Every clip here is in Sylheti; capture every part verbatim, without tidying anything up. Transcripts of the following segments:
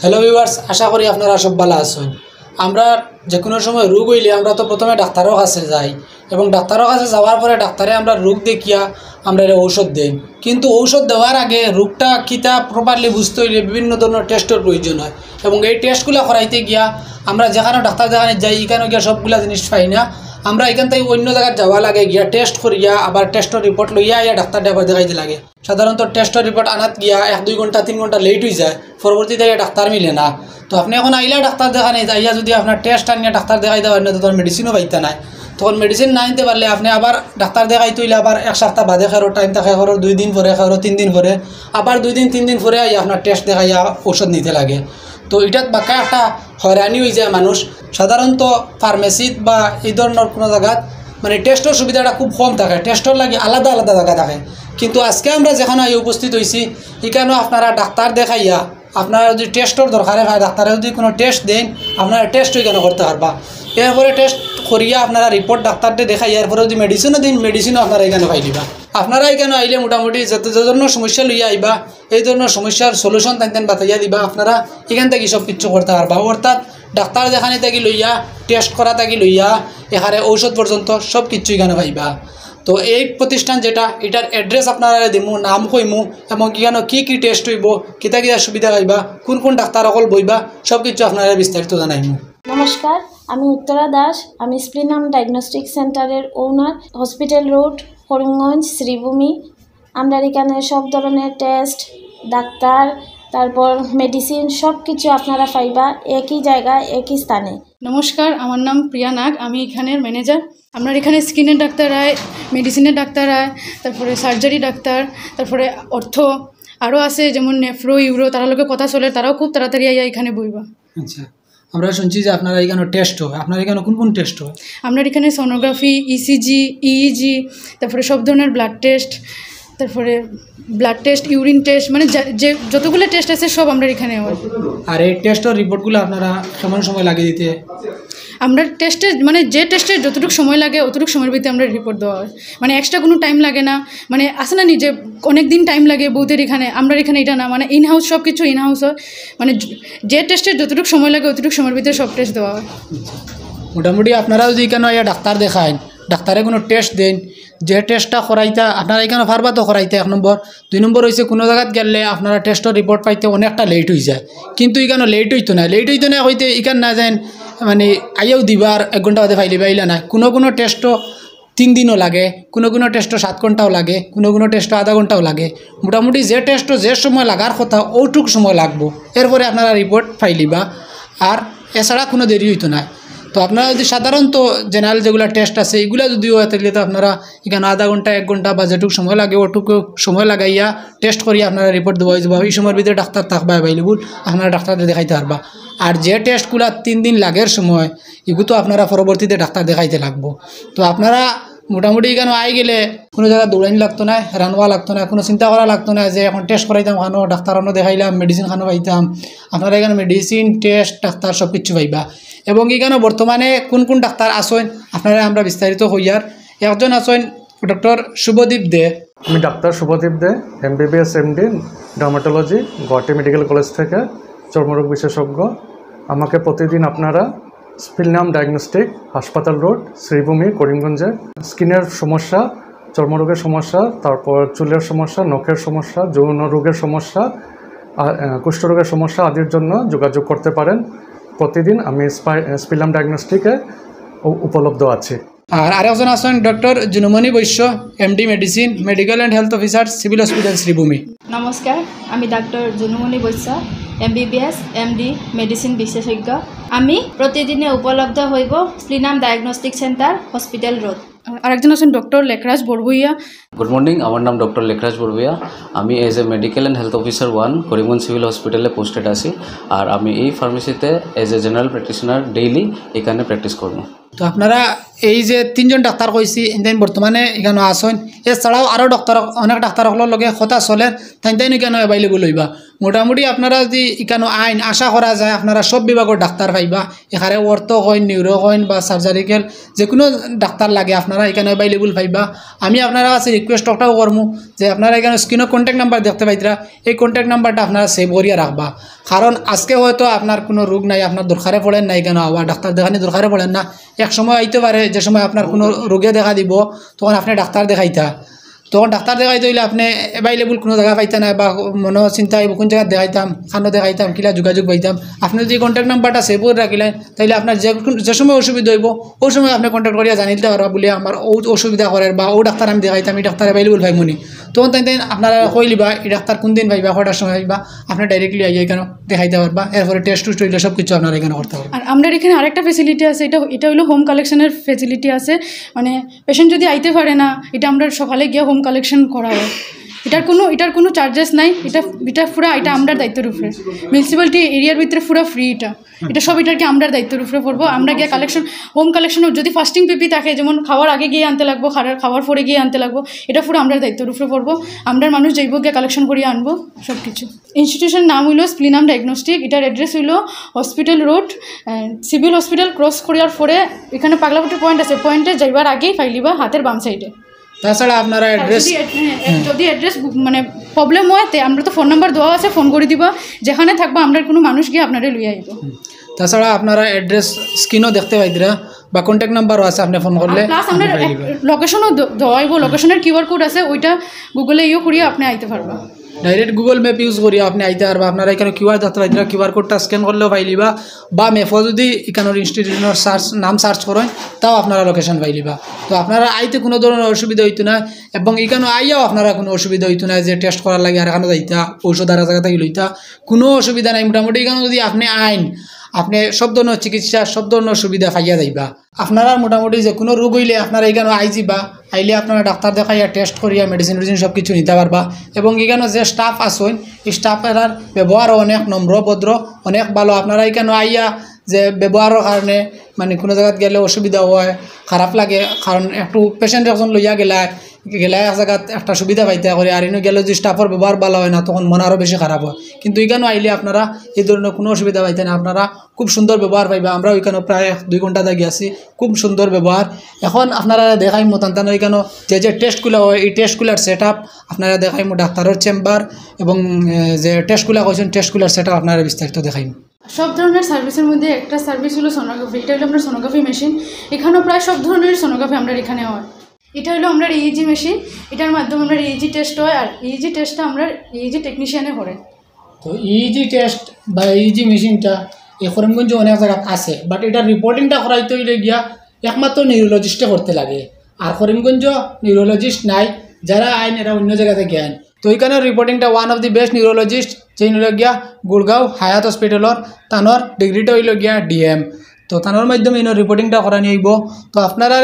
Hello viewers, আশা করি আপনারা সব ভালা আছইন। আমরা যে কোনো সময় রোগ অইলে আমরা তো প্রথমে ডাক্তারর কাছে যাই, এবং ডাক্তারর কাছে যাওয়ার পরে ডাক্তারে আমরা রোগ দেখিয়া আমরারে ঔষধ দেইন। কিন্তু ঔষধ দেওয়ার আগে রোগটা কিতা প্রপারলি বুঝতে অইলে বিভিন্ন ধরনর টেস্টর প্রয়োজন হয়, এবং এই টেস্টগুলা করাইতে গিয়া আমরা যেখানো ডাক্তার দেখানিত যাই, ইখানো গিয়া সবগুলা জিনিস পাই না। আমরা ইখান থাকি অইন্য জাগাত যাওয়া লাগে, গিয়া টেস্ট করিয়া আবার টেস্টর রিপোর্ট লইয়া আইয়া ডাক্তাররে আবার দেখাইতে লাগে। সাধারণত টেস্টর রিপোর্ট আনাত গিয়া এক দুই ঘন্টা, তিন ঘন্টা লেট অইযায়, পরবর্তীতে আইয়া ডাক্তার মিলে না। তো আপনে অখন আইলা ডাক্তার দেখানিত, আইয়া যুদি আপনার টেস্ট আনিয়া ডাক্তার দেখাইতা পারইন না, তো তার মেডিসিনও পাইতা নায়। তখন মেডিসিন না আনতে পারলে আপনে আবার ডাক্তার দেখাইতে অইলে আবার এক সপ্তাহ বাদে খেরো টাইম থাকে, খেরো দুই দিন পরে, খেরো তিন দিন পরে, আবার দুই দিন তিন দিন পরে আইয়া আপনার টেস্ট দেখাইয়া ঔষধ নিতে লাগে। তো ইটাত বাক্কা একটা হয়রানি অইযায় মানুষ। সাধারণত ফার্মেসিত বা এই ধরনর কোনো জাগাত মানে টেস্টর সুবিধাটা খুব কম থাকে, টেস্টর লাগি আলাদা আলাদা জাগা থাকে। কিন্তু আজকে আমরা যেখানো আইয়া উপস্থিত অইছি, ইখানো আপনারা ডাক্তার দেখাইয়া আপনারা যুদি টেস্টর দরকারে পায়, ডাক্তারে যুদি কোনো টেস্ট দেইন, আপনারা টেস্টও ইখানো করতে পারবা। এরপরে টেস্ট করিয়া আপনারা রিপোর্ট ডাক্তাররে দেখাইয়া এরপরে যুদি মেডিসিনও দেইন, মেডিসিনও আপনারা ইখানো পাইলিবা। আপনারা ইখানো আইলে মোটামুটি যত, যে ধরনর সমস্যা লইয়া আইবা, এই ধরনর সমস্যার সলিউশন তাইন তাইন বাতাইয়া দিবা। আপনারা ইখান থাকি সব কিচ্ছু করতে পারবা। অর্থাৎ ডাক্তার দেখানি থাকি লইয়া, টেস্ট করা থাকি লইয়া, এখানে ঔষধ পর্যন্ত সব কিচ্ছু ইখানো পাইবা। তো এই প্রতিষ্ঠান যেটা, ইটার অ্যাড্রেস আপনারারে দিমু, নাম কইমু, এবং ইখানো কি কি টেস্ট অইবো, কিতা কিতা সুবিধা পাইবা, কোন কোন ডাক্তার অকল বইবা, সব কিচ্ছু আপনারারে বিস্তারিত জানাইমু। নমস্কার, আমি উত্তরা দাস। আমি স্প্লিনাম ডায়াগনস্টিক সেন্টারের ওনার, হসপিটাল রোড, করিমগঞ্জ, শ্রীভূমি। আমরার ইখানো সব ধরনের টেস্ট, ডাক্তার, তারপর মেডিসিন, সব কিছু আপনারা পাইবা একই জায়গায়, একই স্থানে। নমস্কার, আমার নাম প্রিয়া নাগ, আমি এখানের ম্যানেজার। আমরার এখানে স্কিনের ডাক্তার আয়, মেডিসিনের ডাক্তার আয়, তারপরে সার্জারি ডাক্তার, তারপরে অর্থো, আরও আছে যেমন নেফ্রো, ইউরো, তারার লগে কথা চলে, তারাও খুব তাড়াতাড়ি আইয়া এখানে বইবা। আচ্ছা, আমরা শুনছি যে আপনারা ইখানো টেস্ট হয়, আপনারা ইখানো কোন কোন টেস্ট হয়? আমরার এখানে সোনোগ্রাফি, ইসিজি, ইইজি, তারপরে সব ধরনের ব্লাড টেস্ট, তারপরে ব্লাড টেস্ট, ইউরিন টেস্ট, মানে যা-, যে যতগুলো টেস্ট আছে সব আমরার এখানে হয়। আর এই টেস্টর রিপোর্টগুলো আপনারা কেমন সময় লাগে দিতে? আমরার টেস্টে, মানে যে টেস্টে যতটুকু সময় লাগে অতটুকু সময়র ভিতরে আমরার রিপোর্ট দেওয়া হয়, মানে এক্সট্রা কোনো টাইম লাগে না। মানে আছে না নি যে অনেক দিন টাইম লাগে বউতের এখানে, আমরার এখানে ইটা না, মানে ইন হাউস, সব কিছু ইন হাউস হয়। মানে য-, যে টেস্টে যতটুকু সময় লাগে অতটুকু সময়র ভিতরে সব টেস্ট দেওয়া হয়। মোটামুটি আপনারা যুদি ইখানো আইয়া ডাক্তার দেখাইন, ডাক্তারে কোনো টেস্ট দেইন, যে টেস্টটা করাইতা আপনারা ইখানো পারবা তো করাইতা, এক নম্বর। দুই নম্বর অইছে কোনো জাগাত গেলে আপনারা টেস্টর রিপোর্ট পাইতে অনেকটা লেট অইযায়, কিন্তু ইখানো লেট অইতো না। লেট অইতো না কইতে ইখান না যাইন মানে আইয়াও দিবার এক ঘন্টা বাদে পাইলিবা, ইলা না। কোনো কোনো টেস্টও তিন দিনও লাগে, কোনো কোনো টেস্টও সাত ঘন্টাও লাগে, কোনো কোনো টেস্টও আধা ঘন্টাও লাগে। মোটামুটি যে টেস্টও যে সময় লাগার কথা অউটুক সময় লাগবো, এরপরে আপনারা রিপোর্ট পাইলিবা। আর এছাড়া কোনো দেরি অইতো না। তো আপনারা যুদি সাধারণত জেনারেল যেগুলা টেস্ট আছে ইগুলা যুদি অয়, তাইলে তো আপনারা ইখানো আধা ঘন্টা, এক ঘন্টা বা যেটুক সময় লাগে অউটুক সময় লাগাইয়া টেস্ট করিয়া আপনারা রিপোর্ট দেওয়া অইযিবো। ই সময়র ভিতরে ডাক্তার থাকবা অ্যাভেলেবল, আপনারা ডাক্তাররে দেখাইতা পারবা। আর যে টেস্টগুলা তিন দিন লাগের সময়, ইগু তো আপনারা পরবর্তীতে ডাক্তার দেখাইতে লাগবো। তো আপনারা মোটামুটি ইখানো আইগেলে কোনো জাগাত দৌড়ানি লাগতো না, হেরান অওয়া লাগতো না, কোনো চিন্তা করা লাগতো না যে অখন টেস্ট করাইতাম খানো, ডাক্তার খানো দেখাইলাম, মেডিসিন খানো পাইতাম। আপনারা ইখানো মেডিসিন, টেস্ট, ডাক্তার সব কিচ্ছু পাইবা। এবং ইখানো বর্তমানে কোন কোন ডাক্তার আছইন আপনারারে আমরা বিস্তারিত কইয়ার। একজন আছইন ডক্টর শুভদীপ দে। আমি ডাক্তার Shubhadeep Dey, MBBS MD, dermatology, Guwahati medical college থেকে, চর্মরোগ বিশেষজ্ঞ। আমাকে প্রতিদিন আপনারা স্পিলনাম ডায়াগনস্টিক, হাসপাতাল রোড, শ্রীভূমি, করিমগঞ্জে স্কিনের সমস্যা, চর্মরোগের সমস্যা, তারপর চুলের সমস্যা, নখের সমস্যা, যৌন রোগের সমস্যা, আ, আ, কুষ্ঠরোগের সমস্যা আদির জন্য যোগাযোগ করতে পারেন। প্রতিদিন আমি স্পাই-, স্পিলনাম ডায়াগনস্টিকে উ-, উপলব্ধ আছি। আর আরেকজন আছইন doctor Junumoni Baishya, MD medicine, medical and health officer, civil hospital Sribhumi. নমস্কার, আমি ডাক্তার Junumoni Baishya, MBBS MD medicine বিশেষজ্ঞ। আমি প্রতিদিনে উপলব্ধ হইব স্পিলনাম ডায়াগনস্টিক সেন্টার, হসপিটাল রোড। আর আরেকজন আছইন doctor Lekhraj Barbhuiya. Good morning, আমার নাম ডক্টর লেখরাজ বড়ভুইয়া। আমি as a medical and health officer one, Karimganj civil হসপিটালে পোস্টেড আছি। আর আমি এই ফার্মেসিতে as a general practitioner daily এখানে প্র্যাকটিস করব। তো আপনারা এই যে তিনজন ডাক্তার কইছি, ইনতাইন বর্তমানে ইকানো আছইন। এছাড়াও আরও ডাক্তার, অনেক ডাক্তার অকলর লগে কথা চলের, তাইন তাইন ইকানো available অইবা। মোটামুটি আপনারা যদি ইকানো আইন, আশা করা যায় আপনারা সব বিভাগর ডাক্তার পাইবা। এখানে অর্থো কইন, নিউরো কইন বা সার্জারিক্যাল যে কোনো ডাক্তার লাগে, আপনারা ইকানো available পাইবা। আমি আপনারা কাছে রিকোয়েস্ট একটাও করমু যে আপনারা ইকানো স্ক্রিনো কন্ট্যাক্ট নাম্বার দেখতে পাইতরা, এই কন্ট্যাক্ট নাম্বারটা আপনারা সেভ করিয়া রাখবা। কারণ আজকে হয়তো আপনার কোনো রোগ নাই, আপনার দরকারে পড়ের না ইকানো আওয়া, ডাক্তার দেখানি দরকারে পড়ের না, এক সময় আইতে পারে যে সময় আপনার কোনো রোগে দেখা দিব, তখন আপনি ডাক্তার দেখাইতা। তখন ডাক্তার দেখাইতে অইলে আপনি available কোনো জাগা পাইতা না, বা মনো চিন্তা অইবো কোন জাগাত দেখাইতাম, কানো দেখাইতাম, কিলা যোগাযোগ পাইতাম। আপনি যদি কন্ট্যাক্ট নাম্বারটা সেভ করি রাখিলেন, তাইলে আপনার যে কোনো, যে সময় অসুবিধা অইবো, ওই সময় আপনি কন্ট্যাক্ট করিয়া জানিলতা পারবা বুলে আমার অউ অসুবিধা করের বা অউ ডাক্তার আমি দেখাইতাম, ই ডাক্তার available পাইমুনি। তখন তাইন তাইন আপনারা কইলিবা ই ডাক্তার কোন দিন পাইবা, কয়টার সময় পাইবা, আপনি directly আইয়া ইকানো দেখাইতা পারবা। এরপরে টেস্ট টুস্ট অইলে সব কিছু আপনারা ইকানো করতা পারবা। আর আমরার ইকানো আরেকটা ফেসিলিটি আছে, ইটা, ইটা অইলো হোম কালেকশনের ফেসিলিটি আছে। মানে পেশেন্ট যদি আইতে পারে না, ইটা আমরার সকালে গিয়া হোম কালেকশন করা অয়। ইটার কোনো, ইটার কোনো চার্জেস নাই। ইটা, ইটা পুরা, ইটা আমরার দায়িত্বর উপরে। মিউনিসিপ্যালিটি এরিয়ার ভিতরে পুরা ফ্রি ইটা। ইটা সব ইটার কি আমরার দায়িত্বর উপরে পড়বো। আমরা গিয়া কালেকশন, হোম কালেকশন যদি ফাস্টিং পিপি থাকে, যেমন খাওয়ার আগে গিয়া আনতে লাগবো, খাওয়ার, খাওয়ার পরে গিয়া আনতে লাগবো, ইটা পুরা আমরার দায়িত্বর উপরে পড়বো। আমরার মানুষ যাইবো গিয়া কালেকশন করিয়া আনবো সব কিছু। ইনস্টিটিউশন নাম অইলো স্প্লিনাম ডায়াগনস্টিক। ইটার অ্যাড্রেস অইলো hospital road, civil hospital cross করার পরে এখানে পাগলাপুটি পয়েন্ট আছে, পয়েন্টে যাইবার আগেই পাইলিবা হাতের বাম সাইডে। তাছাড়া আপনারা আর অ্যাড্রেস যদি অ্যাড-, হ্যাঁ, যদি অ্যাড্রেস বু-, মানে প্রবলেম হয়, তে আমরা তো ফোন নাম্বার দেওয়া আছে, ফোন করি দিবা। যেখানে থাকবা, আমরার কোনো মানুষ গিয়া আপনারে লইয়া আইবো। তাছাড়া আপনারা অ্যাড্রেস স্ক্রিনও দেখতে পাইতরা বা কন্ট্যাক্ট নাম্বারও আছে, আপনি ফোন করলে প্লাস আমরা আপনি পাইবা। লোকেশনও দ-, দেওয়া অইবো, লোকেশনের কিউআর কোড আছে, ওইটা গুগলে ইয়ে করিয়া আপনি আইতে পারবা। ডাইরেক্ট গুগল ম্যাপ ইউজ করিয়া আপনি আইতে পারবা। আপনারা ইকানো কিউআর দেখতে পাইতরা, কিউআর কোডটা স্ক্যান করলেও পাইলিবা, বা ম্যাপও যদি ইকানোর ইনস্টিটিউশনের সার্চ, নাম সার্চ করেন, তাও আপনারা লোকেশন পাইলিবা। তো আপনারা আইতে কোনো ধরনের অসুবিধা অইতো না, এবং ইকানো আইয়াও আপনারা কোনো অসুবিধা অইতো না যে টেস্ট করার লাগি আর এখানো যাইতা, ঔষধ আর জাগা থাকি লইতা, কোনো অসুবিধা নাই। মোটামুটি ইকানো যদি আপনি আইন, আপনি সব ধরনের চিকিৎসা, সব ধরনের সুবিধা পাইয়া যাইবা। আপনারা মোটামুটি যে কোনো রোগ অইলে আপনারা ইকানো আইযিবা, আইলে আপনারা ডাক্তার দেখাইয়া টেস্ট করিয়া মেডিসিন টেডিসিন সব কিছু নিতা পারবা। এবং ইকানো যে স্টাফ আছইন, ই স্টাফ এরার ব্যবহারও অনেক নম্র ভদ্র, অনেক ভালো। আপনারা ইকানো আইয়া যে ব্যবহারর কারণে মানে কোনো জাগাত গেলে অসুবিধা হয়, খারাপ লাগে, কারণ একটু পেশেন্ট একজন লইয়া গেলায়, গেলায় এক জাগাত একটা সুবিধা পাইতা করি, আর ইনো গেলে যদি স্টাফর ব্যবহার ভালো হয় না, তখন মন আরও বেশি খারাপ হয়। কিন্তু ইকানো আইলে আপনারা এই ধরনের কোনো অসুবিধা পাইতা না, আপনারা খুব সুন্দর ব্যবহার পাইবা। আমরাও ইকানো প্রায় এক দুই ঘন্টা থাকি আছি, খুব সুন্দর ব্যবহার। এখন আপনারা দেখাইমু তান তান ইকানো যে যে টেস্টগুলা হয়, এই টেস্টগুলার সেট আপ আপনারা দেখাইমু, ডাক্তারর চেম্বার এবং, এ, যে টেস্টগুলা কইছেন, টেস্টগুলার সেট আপ আপনারা বিস্তারিত দেখাইমু। সব ধরনের সার্ভিসের মধ্যে একটা সার্ভিস হলো সোনোগ্রাফি। এটা হলো আপনার সোনোগ্রাফি মেশিন। এখানেও প্রায় সব ধরনের সোনোগ্রাফি আমরা এখানে হয়। এটা হলো আমরা ইইজি মেশিন, এটার মাধ্যমে আমরা ইইজি টেস্ট হয়, আর ইইজি টেস্টটা আমরা ইইজি টেকনিশিয়ানে করে। তো ইইজি টেস্ট বা ইইজি মেশিনটা এই করিমগঞ্জে অনেক জাগাত আছে, বাট এটার রিপোর্টিংটা করাইতে অইলে গিয়া একমাত্র নিউরোলজিস্টে করতে লাগে। আর করিমগঞ্জও নিউরোলজিস্ট নাই, যারা আইন এরা অন্য জাগা থাকি আইন। তো ইকানোর রিপোর্টিংটা one of the best neurologist, যে অইলো গিয়া গুড়গাঁও হায়াত হসপিটালর, তানর ডিগ্রিটা অইলো গিয়া ডিএম। তো তানর মাধ্যমে ইনো রিপোর্টিংটা করানি অইবো। তো আপনারা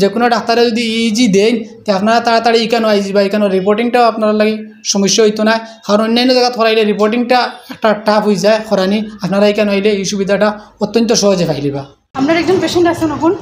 যে কোনো ডাক্তারে যদি ইইজি দেইন, তে আপনারা তাড়াতাড়ি ইকানো আইযিবা, ইকানো রিপোর্টিংটাও আপনারার লাগি সমস্যা অইতো না, কারণ অন্যান্য জাগাত করাইলে রিপোর্টিংটা একটা টাফ অইযায় করানি। আপনারা ইকানো আইলে এই সুবিধাটা অত্যন্ত সহজে পাইলিবা। আপনার একজন পেশেন্ট আছেন এখন,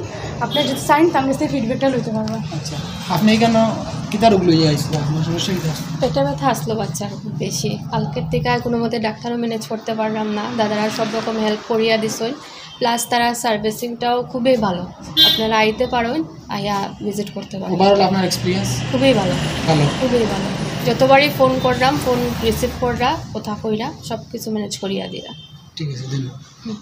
আপনি যদি চাইন, তার কাছ থেকে ফিডব্যাকটা লইতে পারবেন। আচ্ছা, আপনি ইকানো কিতা রোগ লইয়া আইছেন? আপনার সমস্যা কিতা আছে? পেটে ব্যথা আসলো বাচ্চার খুব বেশি, কালকের থেকে আর কোনো মতে ডাক্তারও ম্যানেজ করতে পারলাম না। দাদারা সব রকম হেল্প করিয়া দিছইন, প্লাস তারা সার্ভিসিংটাও খুবই ভালো। আপনারা আইতে পারেন, আইয়া ভিজিট করতে পারেন। ওভারঅল আপনার এক্সপিরিয়েন্স? খুবই ভালো। ভালো। খুবই ভালো। যতবারই ফোন করলাম, ফোন রিসিভ কররা, কথা কইরা, সব কিছু ম্যানেজ করিয়া দিরা। ঠিক আছে, ধন্যবাদ। হুম।